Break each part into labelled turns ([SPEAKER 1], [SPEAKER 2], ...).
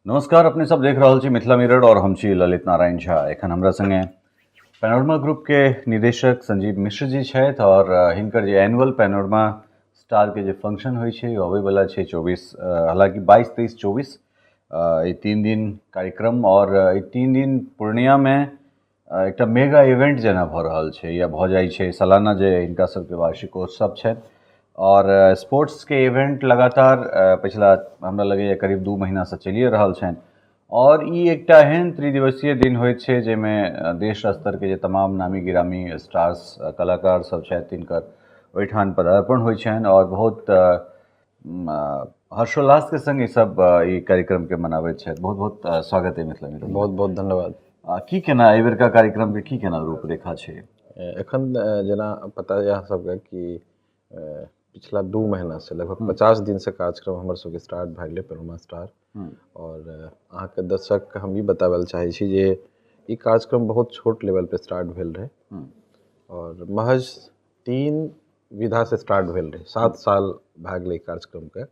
[SPEAKER 1] नमस्कार, अपने सब देख रहल छी मिथिला मिरर और हम छी ललित नारायण झा। एखन हमरा संगे पैनोरमा ग्रुप के निदेशक संजीव मिश्र जी छथि और हिनकर जे एनुअल पैनोरमा स्टार के जे फंक्शन होइ छै ओ अबैवला छै 24, हालांकि 22 23 24 ई 3 दिन कार्यक्रम और ई 3 दिन पूर्णिया में एकटा मेगा इवेंट जेना भऽ रहल छै या भऽ जाइ छै। सालाना जे हिनका सबके वार्षिकोत्सव छनि और स्पोर्ट्सके इवेंट लगातार पिछला हमरा लगैए करीब 2 महीनासँ चलिए रहल छनि और ई एकटा एहन त्रिदिवसीय दिन होइत छै जाहिमे देश स्तरके जे तमाम नामी गिरामी स्टार्स कलाकार सब छथि तिनकर ओहिठाम पदार्पण होइ छनि और बहुत हर्षोल्लासके संग ई सब ई कार्यक्रमके मनाबैत छथि। बहुत बहुत स्वागत है मिथिला मिरर।
[SPEAKER 2] बहुत बहुत धन्यवाद।
[SPEAKER 1] की केना एहि बेरका कार्यक्रमके की केना रूपरेखा छै?
[SPEAKER 2] एखन जेना पता यऽ अहाँ सबके कि पिछला 2 महीना से लगभग 50 दिन से कार्यक्रम हमर सबके स्टार्ट भए गेलै पैनोरमा स्टार। और अहाँके दर्शकके हम ई बताबै लए चाहै छी जे ई कार्यक्रम बहुत छोट लेवल पे स्टार्ट भेल रहै और महज 3 विधा से स्टार्ट भेल रहै। 7 साल भए गेलै कार्यक्रमके,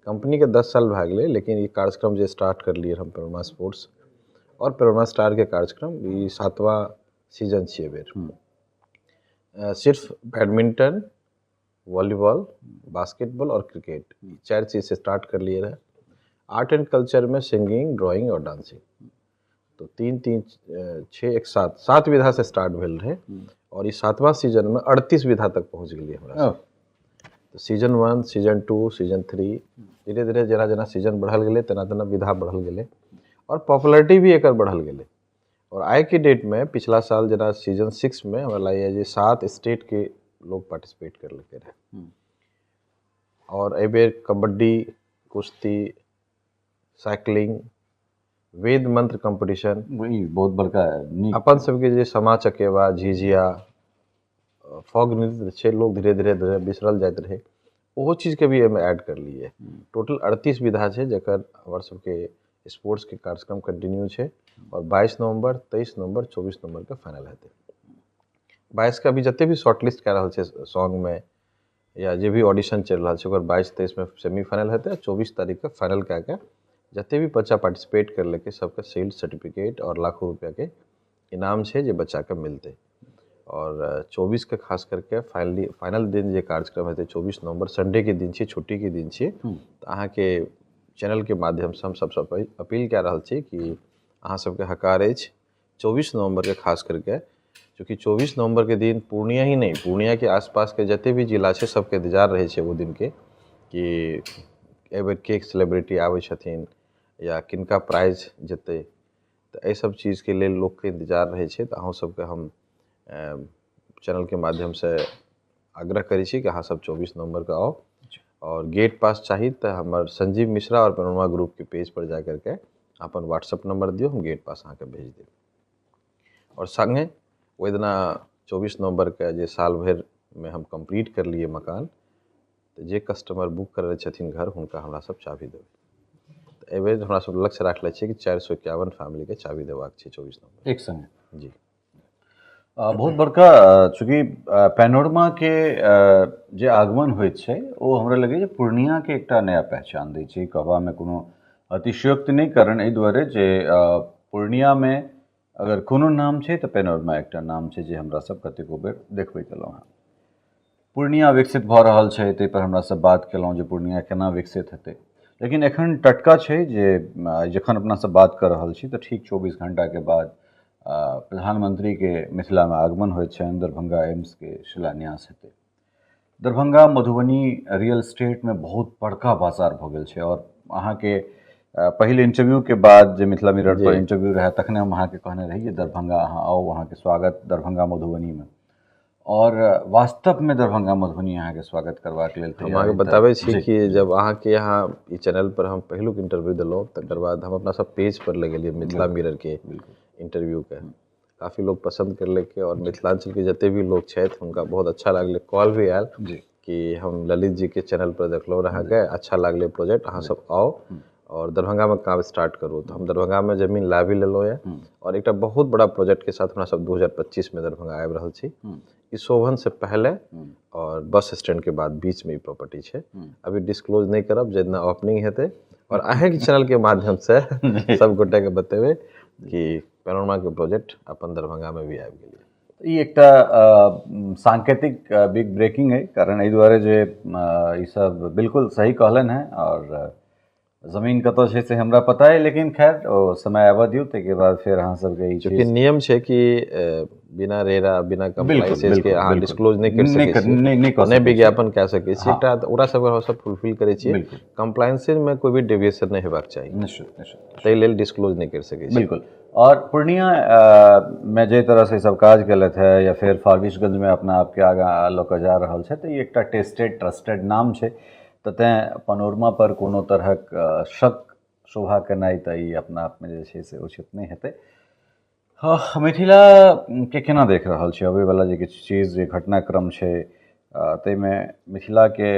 [SPEAKER 2] कंपनीके 10 साल भए गेलै, लेकिन ई कार्यक्रम जे स्टार्ट करलियै हम पैनोरमा स्पोर्ट्स और पैनोरमा स्टारके कार्यक्रम ई 7वां सीजन छियै एहिबेर। सिर्फ बैडमिंटन, वॉलीबॉल, बास्केटबॉल और क्रिकेट 4 चीज से स्टार्ट कर लिए रहे। आर्ट एंड कल्चर में सिंगिंग, ड्राइंग और डांसिंग, तो 3 3 6 1 7 7 विधा से स्टार्ट भेल रहे और इस 7वां सीजन में 38 विधा तक पहुँच गई हमरा। तो सीजन 1, सीजन 2, सीजन 3 धीरे धीरे जेना जेना सीजन बढ़ल गेलै तेना तेना विधा बढ़ल गेलै और पॉपुलरिटी भी एकर बढ़ल गेलै। और आइ के डेट में पिछला साल जेना सीजन 6 में हमरा लागैए जे 7 स्टेट के लोग पार्टिसिपेट करलकै रहे। और एहिबेर कबड्डी, कुश्ती, साइकिलिंग, वेद मंत्र कंपटीशन,
[SPEAKER 1] ई बहुत बड़का नीक
[SPEAKER 2] अपन सबके जे सामा चकेवा, झिझिया, फॉग नृत्य छै, लोग धीरे धीरे धीरे बिसरल जाइत रहै, ओहो चीजके भी एहिमे ऐड करलियै। टोटल 38 विधा छै जकर हमर सबके स्पोर्ट्स के कार्यक्रम कंटिन्यू छै और 22 नवंबर, 23 नवंबर, 24 नवंबर के फाइनल हेतै। 22 के अभी जते भी शॉर्ट लिस्ट कए रहल छै सॉन्ग में या जे भी ऑडिशन चलि रहल छै ओकर 22 23 में सेमीफाइनल हेतै। 24 तारीख के फाइनल कए के जते भी बच्चा पार्टिसिपेट करलकै सबके सील्ड, सर्टिफिकेट और लाखों रुपया के इनाम छै जे बच्चाके मिलतै। और 24 के खास करके फाइनल दिन जे कार्यक्रम हेतै 24 नवंबर संडे के दिन छियै, छुट्टी के दिन छियै, तऽ अहाँके चैनल के माध्यम से हम सबसँ अपील कए रहल छी कि अहाँ सबके हकार अछि 24 नवंबर के खास करके, चूँकि 24 नवंबर के दिन पूर्णिया ही नहीं, पूर्णिया के आसपास के जते भी जिला छै सबके इंतजार रहै छै ओ दिन के कि एहिबेर के सेलिब्रिटी आबै छथिन या किनका प्राइज जेतै। तऽ एहि सब चीजके लेल लोकके इंतजार रहै छै। तऽ अहूँ सबके हम चैनलके माध्यमसँ आग्रह करै छी कि अहाँ सब 24 नवंबर के आउ। और गेट पास चाही तऽ हमर संजीव मिश्रा और पैनोरमा ग्रुप के पेज पर जा करके अपन व्हाट्सअप नंबर दियौ, हम गेट पास अहाँके भेज देब। और संगे ओहि दिना 24 नवंबर के जे साल भरि में हम कम्प्लीट करलियै मकान, तऽ जे कस्टमर बुक करने छथिन घर हुनका हमरा सब चाभी देबै। तऽ एहिबेर हमरा सब लक्ष्य राखले छियै कि 451 फैमिली के चाभी देबाक छै 24 नवंबर
[SPEAKER 1] एक संगे।
[SPEAKER 2] जी।
[SPEAKER 1] बहुत बड़का चूँकि पैनोरमा के जे आगमन होइत छै ओ हमरा लगैए जे पूर्णियाके एकटा नया पहचान दै छै। कहबामे कोनो अतिशयोक्ति नहि, कारण एहि दुआरे जे पूर्णियामे अगर कोनो नाम छै तऽ पैनोरमा एकटा नाम छै जे हमरा सब कतेको बेर देखबैत एलहुँ हँ। पूर्णिया विकसित भऽ रहल छै ताहिपर हमरा सब बात केलहुँ जे पूर्णिया केना विकसित हेतै, लेकिन एखन टटका छै जे जखन अपना सब बात कऽ रहल छी तऽ ठीक 24 घंटाके बाद प्रधानमंत्रीके मिथिलामे आगमन होइत छनि, दरभंगा एम्सके शिलान्यास हेतै। दरभंगा मधुबनी रियल स्टेटमे बहुत बड़का बाजार भऽ गेल छै और अहाँके पहिल इंटरव्यू के बाद जे मिथिला मिरर पर इंटरव्यू रहै तखने हम अहाँके कहने रही जे दरभंगा अहाँ आउ, अहाँके स्वागत दरभंगा मधुबनीमे। और वास्तवमे दरभंगा मधुबनी अहाँके स्वागत करबाक लेल
[SPEAKER 2] हम अहाँके बताबै छी कि जब अहाँके यहाँ ई चैनल पर हम पहिलुक इंटरव्यू देलहुँ तकर बाद हम अपना सब पेज पर लगेलियै मिथिला मिरर के इंटरव्यू के, काफ़ी लोग पसंद करलकै और मिथिलांचल के जते भी लोग छथि हुनका बहुत अच्छा लागलै। कॉल भी आयल कि हम ललित जी के चैनल पर देखलहुँ अहाँके, अच्छा लागलै प्रोजेक्ट, अहाँ सब आउ और दरभंगा में काम स्टार्ट करू। तो हम दरभंगा में जमीन ला भी लेलहुँ यऽ और एकटा बहुत बड़ा प्रोजेक्ट के साथ हमरा सब 2025 में दरभंगा आबि रहल छी। ई शोभन से पहले और बस स्टैंड के बाद बीच में ई प्रॉपर्टी छै। अभी डिस्क्लोज नहीं करब, जितना ओपनिंग हेतै और अहेंके चैनल के माध्यम से सब गोटे के बतेबै कि पैनोरमा के प्रोजेक्ट अपन दरभंगा में भी आबि गेलै।
[SPEAKER 1] ई एकटा सांकेतिक बिग ब्रेकिंग है, कारण एहि दुआरे जे ई सब बिल्कुल सही कहलनि हैं और जमीन कतऽ छै से हमरा पता है, लेकिन खैर ओ समय आबऽ दियौ, ताहिके बाद फेर अहाँ सबके ई
[SPEAKER 2] चूँकि नियम छै कि बिना रेरा बिना कंप्लायंसेस के अहाँ डिस्क्लोज नहि करि सकै छी, नहि विज्ञापन कए सकै छी। एकटा ओकरा सबके हम सब फुलफिल करै छियै, कंप्लायंसेज में कोई भी डेविएशन नहि हेबाक चाही।
[SPEAKER 1] निश्चित निश्चित,
[SPEAKER 2] ताहि लेल डिस्क्लोज नहि करि सकै छी।
[SPEAKER 1] बिल्कुल। और पूर्णिया में जे तरह से सब काज केलथि है या फिर फारबिसगंज में अपना आपके आगाँ लऽ कऽ जा रहल छै, तऽ ई एकटा टेस्टेड ट्रस्टेड नाम छै, तऽ तेँ पनोरमा पर कोनो तरहक शक शोभा केनाइ तऽ ई अपना आपमे जे छै से उचित नहि हेतै। हँ, मिथिला के केना देख रहल छी अबैवला जे किछु चीज जे घटनाक्रम छै ताहिमे मिथिलाके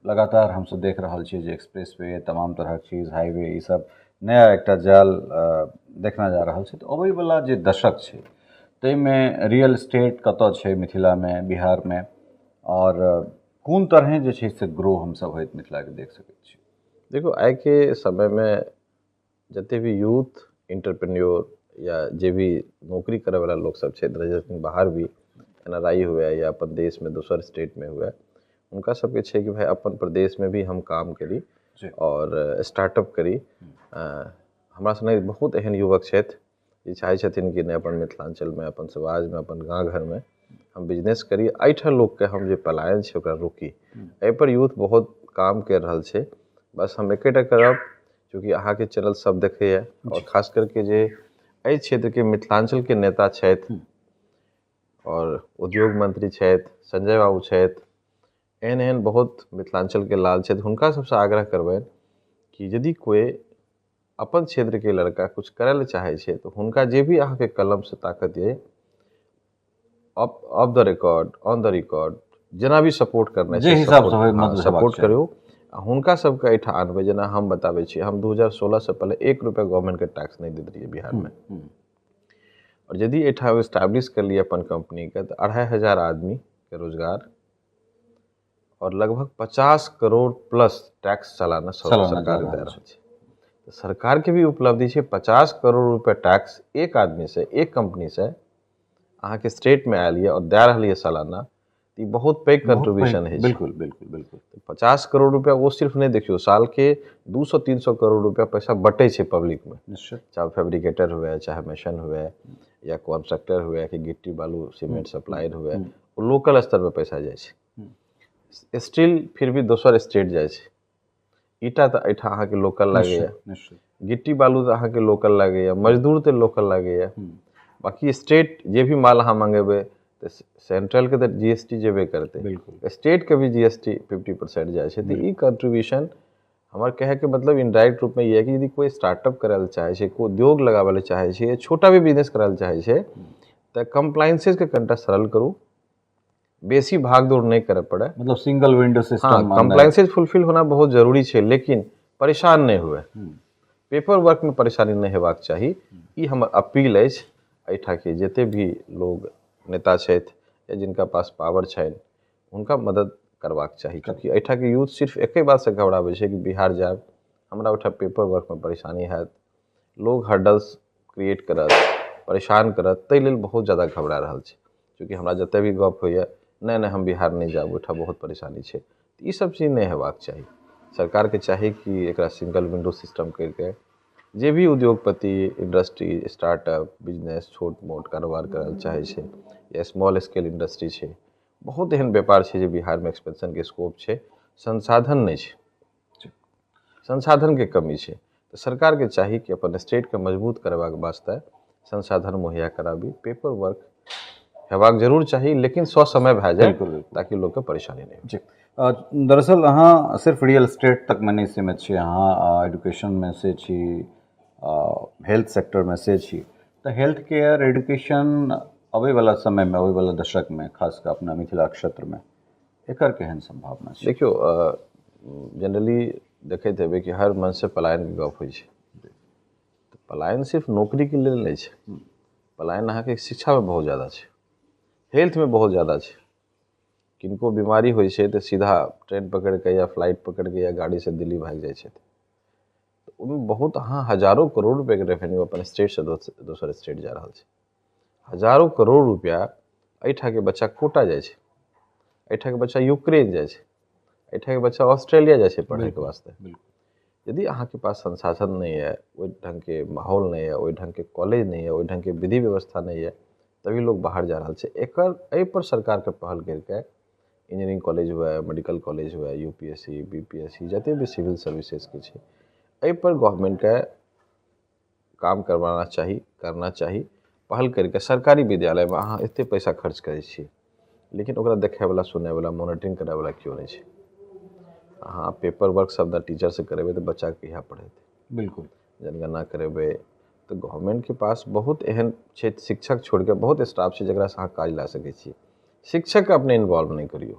[SPEAKER 1] लगातार हमसब देख रहल छी जे एक्सप्रेस वे तमाम तरहक चीज हाईवे ई सब नया एकटा जाल देखना जा रहल छै। तऽ अबैवला जे दशक छै ताहिमे रियल इस्टेट कतऽ छै मिथिलामे, बिहारमे, और कोन तरहे जे छै से ग्रो हमसब होइत मिथिलाके देख सकै छी?
[SPEAKER 2] देखो, आइके समयमे जते भी यूथ इंटरप्रेन्योर या जे भी नौकरी करैवला लोक सब छै, रहै बाहर भी NRI हुए या अपन देशमे दोसर स्टेटमे हुए, हुनका सबके छै कि भाई अपन प्रदेशमे भी हम काम करी और स्टार्टअप करी। हमरा सने बहुत एहन युवक छथि जे चाहै छथिन कि नहि अपन मिथिलाञ्चलमे, अपन समाजमे, अपन गाँव घरमे हम बिजनेस करी, एहिठाम लोकके हम जे पलायन छै ओकरा रोकी। एहिपर यूथ बहुत काम करि रहल छै। बस हम एकेटा करब, चूँकि अहाँके चैनल सब देखैए और खास करके जे एहि क्षेत्रके मिथिलाञ्चलके नेता छथि और उद्योग मंत्री छथि, संजय बाबू छथि, एहन एहन बहुत मिथिलाञ्चलके लाल छथि, हुनका सबसँ आग्रह करबनि कि यदि कोइ अपन क्षेत्रके लड़का कुछ करै लए चाहै छै तऽ हुनका जे भी अहाँके कलमसँ ताकत अइ, off the record, on the record, जेना भी सपोर्ट करनाइ
[SPEAKER 1] छै
[SPEAKER 2] सपोर्ट करू, हुनका सबके एहिठाम आनबै। जेना हम बताबै छी, हम 2016 से पहले 1 रुपया गवर्नमेंटके टैक्स नहि दैत रहियै बिहारमे, और यदि एहिठाम एस्टैब्लिश कर लियै अपन कंपनीके तऽ 2500 आदमीके रोजगार और लगभग 50 करोड़ प्लस टैक्स सालाना सरकार दे रहल छै। तऽ सरकारके भी उपलब्धि छै 50 करोड़ रुपया टैक्स एक आदमी से, एक कंपनी से अहाँके स्टेटमे आयल यऽ और दए रहल यऽ सालाना, ई बहुत पैघ कंट्रीब्यूशन है।
[SPEAKER 1] बिल्कुल बिल्कुल बिल्कुल।
[SPEAKER 2] 50 करोड़ रुपया वो सिर्फ नहीं देखियो, साल के 200-300 करोड़ रुपया पैसा बटे छै पब्लिक में, चाहे फैब्रिकेटर हुए, चाहे मशीन हुए, या कॉन्ट्रैक्टर हुए, कि गिट्टी बालू सीमेंट सप्लायर हुए, वो लोकल स्तर पर पैसा जाइ छै। स्टील फिर भी दोसर स्टेट जाइ छै, ईटा तऽ एहिठाम अहाँके लोकल लागैए, गिट्टी बालू तऽ अहाँके लोकल लागैए, मजदूर तऽ लोकल लागैए, बाकी स्टेट जे भी माल अहाँ मंगेबै तऽ सेंट्रलके तऽ GST जेबे करतै, स्टेटके भी GST 50% जाइ छै। तऽ ई कंट्रीब्यूशन हमर कहैके मतलब इनडायरेक्ट रूपमे ई है कि यदि कोइ स्टार्टअप करै लए चाहै छै, कोइ उद्योग लगाबै लए चाहै छै, या छोटा भी बिजनेस करै लए चाहै छै, तऽ कंप्लायंसेसके कनिटा सरल करू, बेसी भागदौड़ नहि करय पड़े,
[SPEAKER 1] मतलब सिंगल विंडो सिस्टम।
[SPEAKER 2] हाँ, कंप्लायंसेज फुलफिल होना बहुत जरूरी छै, लेकिन परेशान नहि हुए, पेपर वर्क में परेशानी नहि हेबाक चाही। ई हमर अपील अछि एहिठामके जते भी लोग नेता छथि या जिनका पास पावर छनि, हुनका मदद करबाक चाही। चूँकि एहिठामके यूथ सिर्फ एके बातसँ घबराबै छै कि बिहार जायब, हमरा ओहिठाम पेपर वर्कमे परेशानी हैत, लोग हर्डल्स क्रिएट करत, परेशान करत, ताहि लेल बहुत ज़्यादा घबरा रहल छै। चूँकि हमरा जते भी गप होइए, नहि नहि हम बिहार नहि जायब, ओहिठाम बहुत परेशानी छै। ई सब चीज नहि हेबाक चाही। सरकारके चाही कि एकरा सिंगल विंडो सिस्टम करिके जे भी उद्योगपति, इंडस्ट्री, स्टार्टअप, बिजनेस, छोट मोट कारोबार करै लए चाहै छै या स्मॉल स्केल इंडस्ट्री छै, बहुत एहन व्यापार छै जे बिहारमे एक्सपेंशनके स्कोप छै, संसाधन नहि छै, संसाधनके कमी छै। तऽ सरकारके चाही कि अपन स्टेटके मजबूत करबाक वास्ते संसाधन मुहैया कराबी। पेपर वर्क हेबाक जरूर चाही, लेकिन ससमय भए जाए ताकि लोकके परेशानी नहि हो।
[SPEAKER 1] जी, दरअसल अहाँ सिर्फ रियल एस्टेट तकमे नहि सीमित छी, अहाँ एजुकेशनमे से छी, हेल्थ सेक्टरमे से छी। तऽ हेल्थ केयर, एजुकेशन अबैवला समयमे, अबैवला दशकमे, खास कऽ अपना मिथिला क्षेत्रमे एकर केहन सम्भावना छै?
[SPEAKER 2] देखियौ, जनरली देखैत हेबै कि हर मनसँ पलायनके गप होइ छै। तऽ पलायन सिर्फ नौकरीके लेल नहि छै, पलायन अहाँके शिक्षामे बहुत ज़्यादा छै, हेल्थमे बहुत ज़्यादा छै। किनको बीमारी होइ छै तऽ सीधा ट्रेन पकड़िके या फ्लाइट पकड़िके या गाड़ीसँ दिल्ली भागि जाइ छथि। ओहिमे बहुत अहाँ हजारो करोड़ रुपैआके रेवेन्यू अपन स्टेटसँ दोसर स्टेट जा रहल छै। हजारो करोड़ रुपैआ एहिठामके बच्चा कोटा जाइ छै, एहिठामके बच्चा यूक्रेन जाइ छै, एहिठामके बच्चा ऑस्ट्रेलिया जाइ छै पढ़ैके वास्ते। यदि अहाँके पास संसाधन नहि यऽ, ओहि ढङ्गके माहौल नहि यऽ, ओहि ढङ्गके कॉलेज नहि यऽ, ओहि ढङ्गके विधि व्यवस्था नहि यऽ, तभी लोग बाहर जा रहल छै। एकर एहिपर सरकारके पहल करिके इंजीनियरिंग कॉलेज हुए, मेडिकल कॉलेज हुए, U P S C, B P S C, जते भी सिविल सर्विसेजके छै, एहिपर गवर्नमेंटके काम करवाना चाही, करना चाही। पहल करिके सरकारी विद्यालयमे अहाँ एते पैसा खर्च करै छी, लेकिन ओकरा देखैवला, सुनैवला, मॉनिटरिंग करैवला केओ नहि छै। अहाँ पेपर वर्क सब टीचरसँ करेबै तऽ बच्चाके कहिया पढ़ेतै?
[SPEAKER 1] बिल्कुल।
[SPEAKER 2] जनगणना करेबै तऽ गवर्नमेंटके पास बहुत एहन छै, शिक्षक छोड़िके बहुत स्टाफ छै जकरासँ अहाँ काज लए सकै छी। शिक्षकके अपने इन्वॉल्व नहि करियौ,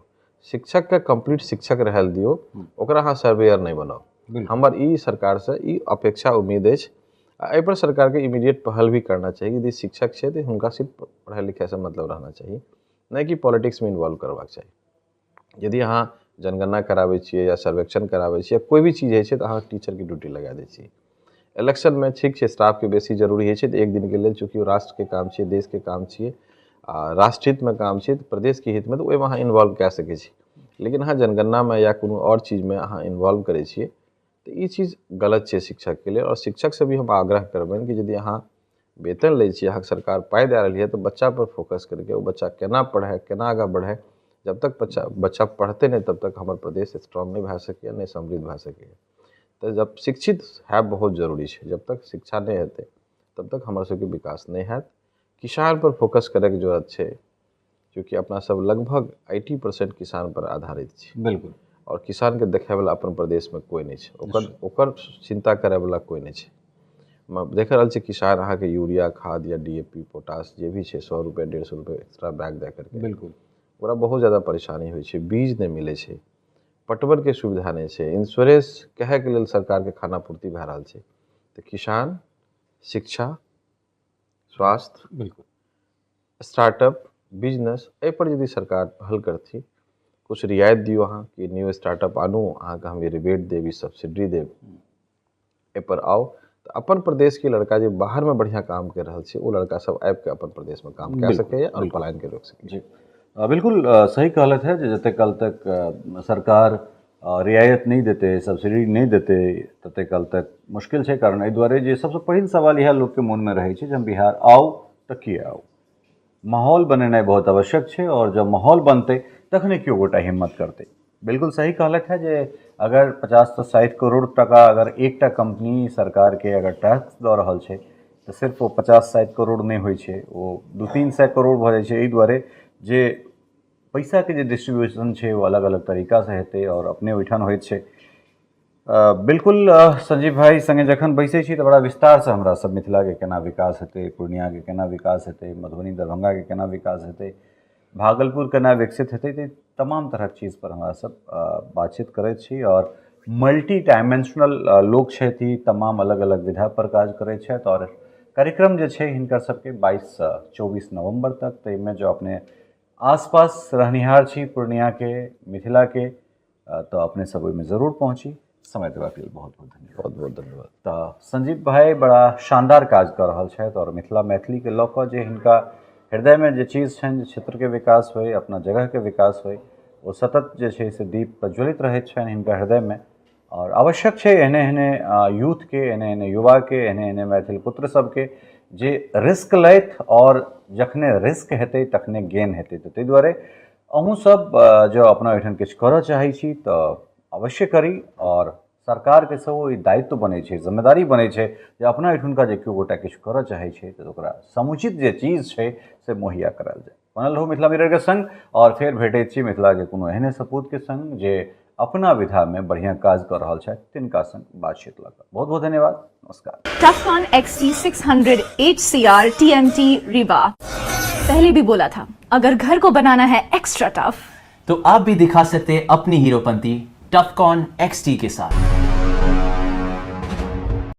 [SPEAKER 2] शिक्षकके कम्प्लीट शिक्षक रहल दियौ, ओकरा अहाँ सर्वेयर नहि बनाउ। हमर ई सरकारसँ ई अपेक्षा उम्मीद अछि। आ एहिपर सरकारके इमीडिएट पहल भी करना चाही। यदि शिक्षक छै तऽ हुनका सिर्फ पढ़ाइ लिखाइसँ मतलब रहना चाही, नहि कि पॉलिटिक्समे इन्वॉल्व करबाक चाही। यदि अहाँ जनगणना कराबै छियै या सर्वेक्षण कराबै छियै, कोइ भी चीज होइ छै तऽ अहाँ टीचरके ड्यूटी लगा दै छियै। इलेक्शनमे ठीक छै, स्टाफके बेसी जरूरी होइ छै तऽ एक दिनके लेल, चूँकि ओ राष्ट्रके काम छियै, देशके काम छियै आ राष्ट्रहितमे काम छियै तऽ प्रदेशके हितमे, तऽ ओहिमे अहाँ इन्वॉल्व कए सकै छी। लेकिन अहाँ जनगणनामे या कोनो आओर चीजमे अहाँ इन्वॉल्व करै छियै तऽ ई चीज गलत छै शिक्षकके लेल। आओर शिक्षकसँ भी हम आग्रह करबनि कि यदि अहाँ वेतन लै छी, अहाँके सरकार पाइ दए रहली है, तऽ बच्चापर फोकस करके ओ बच्चा केना पढ़ै, केना आगाँ बढ़ै। जब तक बच्चा पढ़तै नहि तब तक हमर प्रदेश स्ट्रॉन्ग नहि भए सकैए, नहि समृद्ध भए सकैए। तऽ जब शिक्षित हैब बहुत जरूरी छै। जब तक शिक्षा नहि हेतै तब तक हमर सबके विकास नहि हैत। किसानपर फोकस करैके जरूरत छै, चूँकि अपना सब लगभग 80% किसानपर आधारित छी।
[SPEAKER 1] बिल्कुल।
[SPEAKER 2] आओर किसानके देखैवला अपन प्रदेशमे कोइ नहि छै, ओकर चिन्ता करैवला कोइ नहि छै। देख रहल छी किसान अहाँके यूरिया खाद या DAP potash जे भी छै 100 रुपैआ 150 रुपैआ एक्स्ट्रा बैग दए करके,
[SPEAKER 1] बिल्कुल,
[SPEAKER 2] ओकरा बहुत ज्यादा परेशानी होइ छै। बीज नहि मिलै छै, पटवनके सुविधा नहि छै, इंश्योरेंस कहैके लेल सरकारके खाना पूर्ति भए रहल छै। तऽ किसान, शिक्षा, स्वास्थ्य,
[SPEAKER 1] बिल्कुल,
[SPEAKER 2] स्टार्टअप, बिजनेस, एहिपर यदि सरकार पहल करथिन, कुछ रियायत दियौ अहाँ कि न्यू स्टार्टअप आनू, अहाँके हम रिबेट देब, ई सब्सिडी देब, एहिपर आउ तऽ अपन प्रदेशके लड़का जे बाहरमे बढ़िआँ काम करि रहल छै ओ लड़का सब आबिके अपन प्रदेशमे काम कए सकैए आओर पलायनके रोकि सकैए।
[SPEAKER 1] जी बिल्कुल सही कहलथि है जे जतेक काल तक सरकार रियायत नहि देतै, सब्सिडी नहि देतै, ततेक काल तक मुश्किल छै। कारण एहि दुआरे जे सबसँ पहिल सवाल इएह लोकके मोनमे रहै छै जे हम बिहार आउ तऽ किए आउ। माहौल बनेनाइ बहुत आवश्यक छै आओर जब माहौल बनतै तखने केओ गोटा हिम्मत करतै। बिल्कुल सही कहलथि है जे अगर 50 से 60 करोड़ टका अगर एकटा कंपनी सरकारके अगर टैक्स दऽ रहल छै तऽ सिर्फ ओ 50-60 करोड़ नहि होइ छै, ओ 200-300 करोड़ भऽ जाइ छै। एहि दुआरे जे पैसाके जे डिस्ट्रीब्यूशन छै ओ अलग अलग तरीकासँ हेतै आओर अपने ओहिठाम होइत छै। बिल्कुल संजीव भाई संगे जखन बैसै छी तऽ बड़ा विस्तारसँ हमरा सब मिथिलाके केना विकास हेतै, पूर्णियाके केना विकास हेतै, मधुबनी दरभंगाके केना विकास हेतै, भागलपुर केना विकसित हेतै, तऽ तमाम तरहक चीज पर हमरा सब बातचीत करैत छी। आओर मल्टी डायमेंशनल लोक छथि, तमाम अलग अलग विधा पर काज करैत छथि। आओर कार्यक्रम जे छै हिनकर सबके 22 से 24 नवम्बर तक, ताहिमे जो अपने आसपास रहनिहार छी पूर्णियाके, मिथिलाके, तऽ अपने सब ओहिमे जरूर पहुँची। समय देबाक लेल बहुत बहुत धन्यवाद।
[SPEAKER 2] बहुत बहुत धन्यवाद।
[SPEAKER 1] तऽ संजीव भाई बड़ा शानदार काज कऽ रहल छथि आओर मिथिला मैथिलीके लऽ कऽ जे हिनका हृदयमे जे चीज छनि जे क्षेत्रके विकास होइ, अपना जगहके विकास होइ, ओ सतत जे छै से दीप प्रज्वलित रहैत छनि हिनका हृदयमे। आओर आवश्यक छै एहने एहने यूथके, एहने एहने युवाके, एहने एहने मैथिल पुत्र सबके जे रिस्क लैथ, आओर जखने रिस्क हेतै तखने गेन हेतै। तऽ ताहि दुआरे अहूँ सब जँ अपना ओहिठाम किछु करऽ चाहै छी तऽ अवश्य करी। आओर सरकारके सेहो ई दायित्व बनै छै, जिम्मेदारी बनै छै जे अपना एहिठुनका जे केओ गोटा किछु करऽ चाहै छै तऽ ओकरा समुचित जे चीज छै से मुहैया करायल जाय। बनल रहू मिथिला मिररके संग आओर फेर भेटैत छी मिथिलाके कोनो एहने सपूतके संग जे अपना विधामे बढ़िआँ काज कऽ रहल छथि, तिनका संग बातचीत लऽ कऽ। बहुत बहुत धन्यवाद, नमस्कार।
[SPEAKER 3] Tufcon XT600 HCR TMT Rewa। पहले भी बोला था, अगर घर को बनाना है एक्स्ट्रा टफ
[SPEAKER 4] तो आप भी दिखा सकते हैं अपनी हीरोपंती टफकॉन XT के साथ।